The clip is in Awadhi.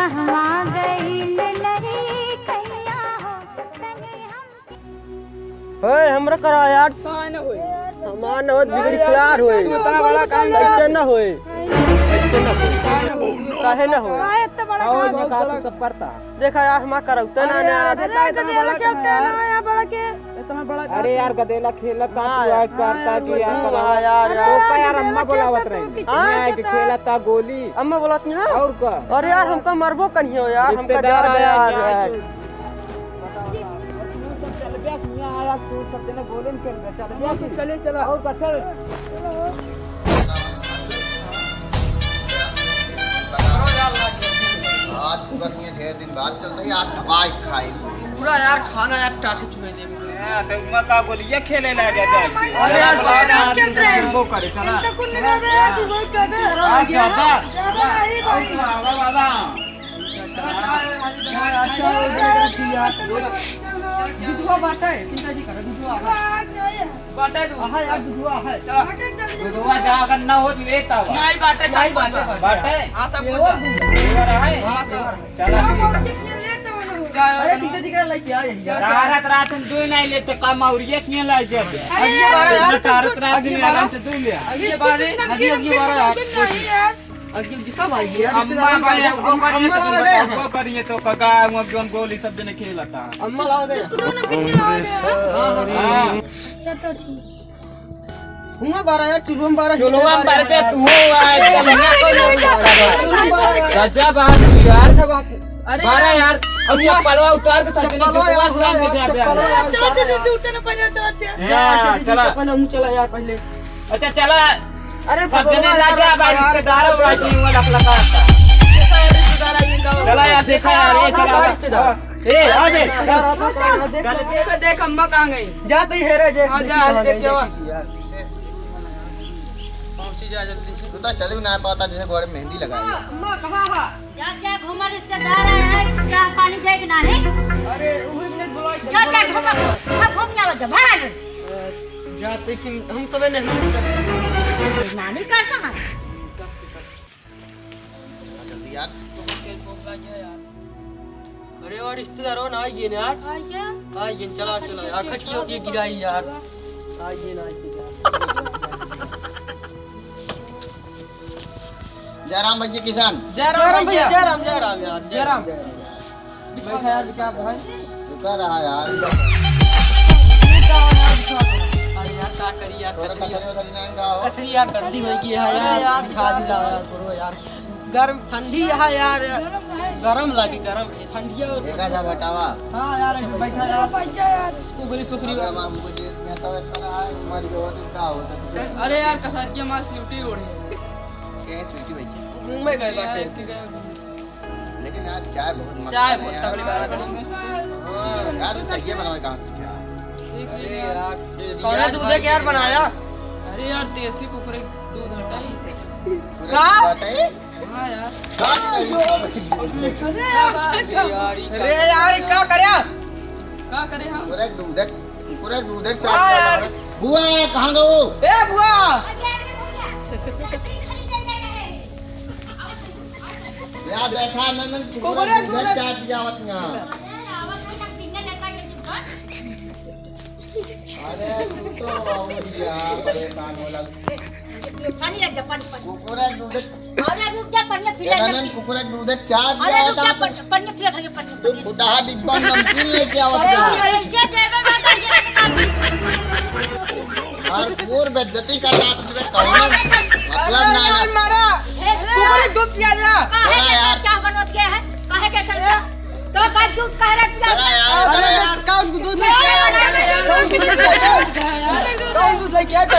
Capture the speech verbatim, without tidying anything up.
हमा गइल लड़कइया हो, तनी हम ओए, हमरा करा यार। का न होई? हमार न होत, बिगड़ी यार, खुलार होई। तू इतना बड़ा काम ऐसे न होई। ऐसे न होई। का न होई? काहे न होई? का इतना बड़ा काम? का तू सब करता? देखा यार, हमार करौते ना यार। अरे, इतना बड़ा काम है यार। इतना बड़ा काम। अरे यार, गदेला खेलत का तू आज करता कि यार, हाँ यार, तो का यार, अम्मा बोलावत रही। हाँ? खेलत था गोली। अम्मा बोलत नहीं है? और का? अरे यार, हमका मरबो करियो यार, हमका रिश्तेदार जा आया, यार। बताओ ना। तू सब चल बे, हियाँ आया, तू सब जने बोले न चल बे, चल बे। चले, चला। और का, चल। आज गर्मी है, ढेर दिन बाद चल रही, आज दवाई खाई। पूरा यार खाना यार टाटे चुके दे। हाँ, तो मैं का बोली, ये खेले ला जा, जा। अरे यार, बाबा, बाबा, बाबा, बाबा। वो करे, चला। इनका कुल मिला दे, हाँ। तू बहुत ज्यादा। हाँ, ज्यादा। ज्यादा नहीं भाई। बाबा, बाबा। दूधवा बाटा है, चिंता जी करो, दूधवा है। बाटा है दूध। हाँ यार, दूधवा है। चला। दूधवा जा, अगर ना हो तो लेता हुआ। नहीं, बाटा है, नहीं, बाटा है। बाटा है? हाँ, सब ये कुछ और है। दूध। ये वाला है? हाँ, सब। चला, ठीक है। अरे, चिंता जी करो, लेके आ, यही यार। रात, रात में दो नहीं लेते, काम और ये क्यों ला जाते? अरे यार, रात, रात में आराम से दो ले आ। अगली बार, अगली, अगली बार यार। अगली, अगली सब आई है यार, अम्मा रिश्तेदार भाई, भाई, अम्मा, अम्मा, अम्मा लाओ दे। अम्मा करिए तो काका, हम अब जोन गोली सब जने खेलता। अम्मा लाओ दे। बिस्कुट वाला पिन्नी लाओ दे। हाँ, हाँ, हाँ। हाँ। अच्छा, तो ठीक। हुआ बारह यार, चुलुआ में बारह, चुलुआ में बारह पे यार। तू हो, आ, ए, एकदम ना कोई चुलुआ में बारह यार। गजब बात हुई यार। गजब बात। अरे बारह यार। यार, अब चप्पलवा उतार के साथ चप्पलवा यार, चप्पलवा यार, चप्पलवा यार। चलो, चलो, जूते ना पहले चलाते हैं। हाँ, चलो, चलो, चलो। चप्पल हम चला यार पहले। अच्छा, चला। अरे, सब जने भगवान ना यार, जा, भाई, यार, रिश्तेदार हो, भाई, वो लफड़ा का। देखा है, रिश्तेदार आइए, गाँव। चला यार, देखा यार, ये ना, चला। ना, रिश्तेदार। ए, आ बे। रिश्तेदार आता था, देख। चल। देख, देख, अम्मा कहाँ गई? जा, तू ही है रे, जे, हाँ, देखी जा, कहाँ देख, गई, जावा। देखी यार। पहुँची जा जल्दी से। तू तो चले ना पाता, जैसे गोड़े मेहंदी लगाई है। अम्मा, अम्मा, कहाँ है? जा, जा, घूमा, रिश्तेदार आए हैं, चाह पानी दे के नाही। अरे, उहे मिनट बुलाई, जा, जा, बुलाई, घूमा, बुलाई। घूमा, घूम के आवा, जा, भाग। जाते कि हम तबे नहीं। नानी का कहाँ? जल्दी यार। अरे यार, रिश्तेदारों ना आइए ना यार। आइए। आइए, चला, चला यार, खटिया उटिया गिराई यार। आइए ना, आइए यार। जय राम भैया किसान। जय राम भैया, जय राम, जय राम यार, जय राम। बैठा यार, क्या भाई? रुका रहा यार। अरे यार, का करी यार, तोरा कथरी, कथरी वथरी ना का हो? कथरी यार, गंदी हो गई है यार, अरे यार, बिछा दिला यार, करो यार। गर्म, ठंडी है यार, गरम लागी, गरम, ये ठंडिया और एक आधा बटावा। हाँ यार, अभी बैठा यार। बैठा यार। कुकरी सुकरी। अरे माँ, मुझे ये तो ऐसा रहा है, तुम्हारी जो होती क्या होता है? अरे यार, कसारिया माँ स्वीटी उड़ी है। क्या है स्वीटी भाई? मुंबई गए यार, बाटे। इसके गए। लेकिन यार, चाय बहुत मस्त चाय बने बहुत यार। तगड़ी बना रहे हैं। हाँ, यार, वो चाहिए बनावे कहाँ से क्या? देख अरे लीजिए यार। यार, ये कौन है यार दूध है क्या यार बनाया? अरे यार, देसी कुकरे दूध हटाई। पूरा का? बात है? हाँ यार। अरे यार, ये अरे यार, का करे? का करे हम? पूरा दूध है, पूरा दूध है, हाँ चाय यार। बना रहे। बुआ, कहाँ गो? ए बुआ। या देखा ननद, कुकुरे कुकुरे दूध दूध चाट जावत ना। अरे तू तो और यार परेशान होला। पानी रख दे, पानी, पानी। कुकुरे दूध। अरे रुक जा, पानी पी ले। ननद कुकुरे दूध चाट अरे रुक जा, जावत। पानी, पानी पी ले, पानी, पानी। तू फुटाहा डिब्बा में नमकीन लेके आवत अरे ना। ऐसे देवे में तो ये और पूर बेइज्जती का साथ में कौनो मतलब ना, ना। मारा। कुकुर दूध पिया जा। काहे के यार। क्या बनत गया है? काहे के चल गया? तो का दूध कह रहा पिया? चला यार, चला यार। का दूध ले पिया? कौन दूध लेके आते?